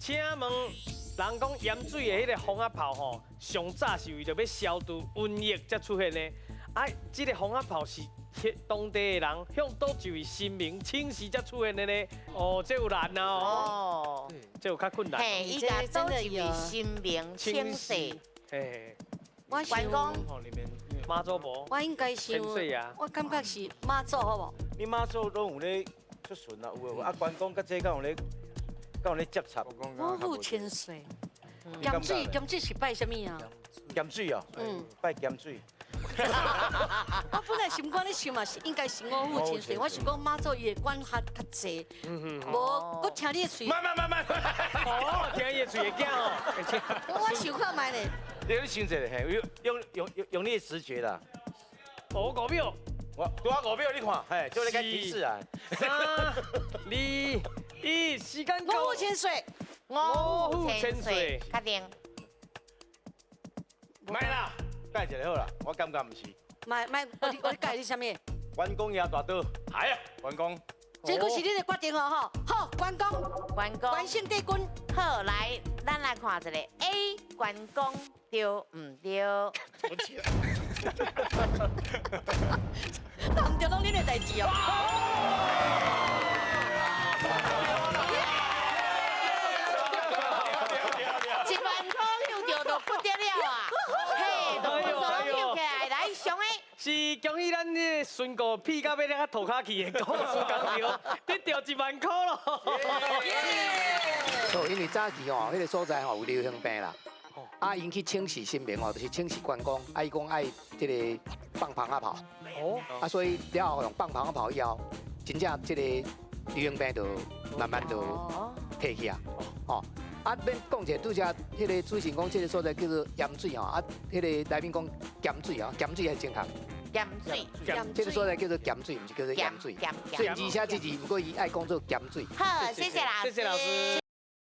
請問，人講鹽水的彼个蜂仔炮吼，上早是為著欲消除瘟疫才出現的。啊，這个蜂仔炮是彼當地的人向佗一位神明請示才出現的呢？哦，這有難啊哦，這有較困難。嘿，伊共佗一位神明請示。嘿，我關公，媽祖婆。我應該想，我感覺是媽祖好無？你媽祖攏有咧出巡啊，有的啊，關公佮這敢有咧，敢有咧接觸？五虎千歲，鹹水鹹水是拜啥物啊？鹹水哦，拜鹹水。我本來心肝咧想嘛是應該是五虎千歲，我想講媽祖伊的管轄較濟，無閣聽你的喙。慢慢慢慢，哦，聽伊的喙會驚哦。我想看覓咧。你想一下，嘿，用你的直覺啦。哦，5秒。我拄仔5秒，你看，嘿，就咧共提示啊。三、二、一，時間到。五虎千歲，五虎千歲，確定。莫啦，改一个好啦，我感覺毋是。莫莫，我你改你啥物？關公爺大刀，係啊，關公。這個是你的決定哦，吼，好，關公，關公，關聖帝君。好，來，咱來看一下 A 關公對毋對？毋對，攏恁的代誌哦。1萬塊搝著就不得了啊！嘿，就無數攏搝起來，來上個。是恭喜咱這個孫哥屁到欲咧較塗跤去的故事工廠，得著1萬塊咯！哦，因為早期吼，彼个所在吼有流行病啦，啊，𪜶去請示神明吼，就是請示關公，啊，伊講愛這个放蜂仔炮，哦，啊，所以了後用放蜂仔炮以後，真正這个流行病就慢慢就退去啊，哦，啊，免講者拄才彼个主持人講這个所在叫做鹽水吼，啊，彼个來賓講鹹水啊，鹹水還正確。鹹水，這个所在叫做鹹水，毋是叫做鹽水。所以而且這字，毋過伊愛講做鹹水。好，謝謝老師。謝謝老師。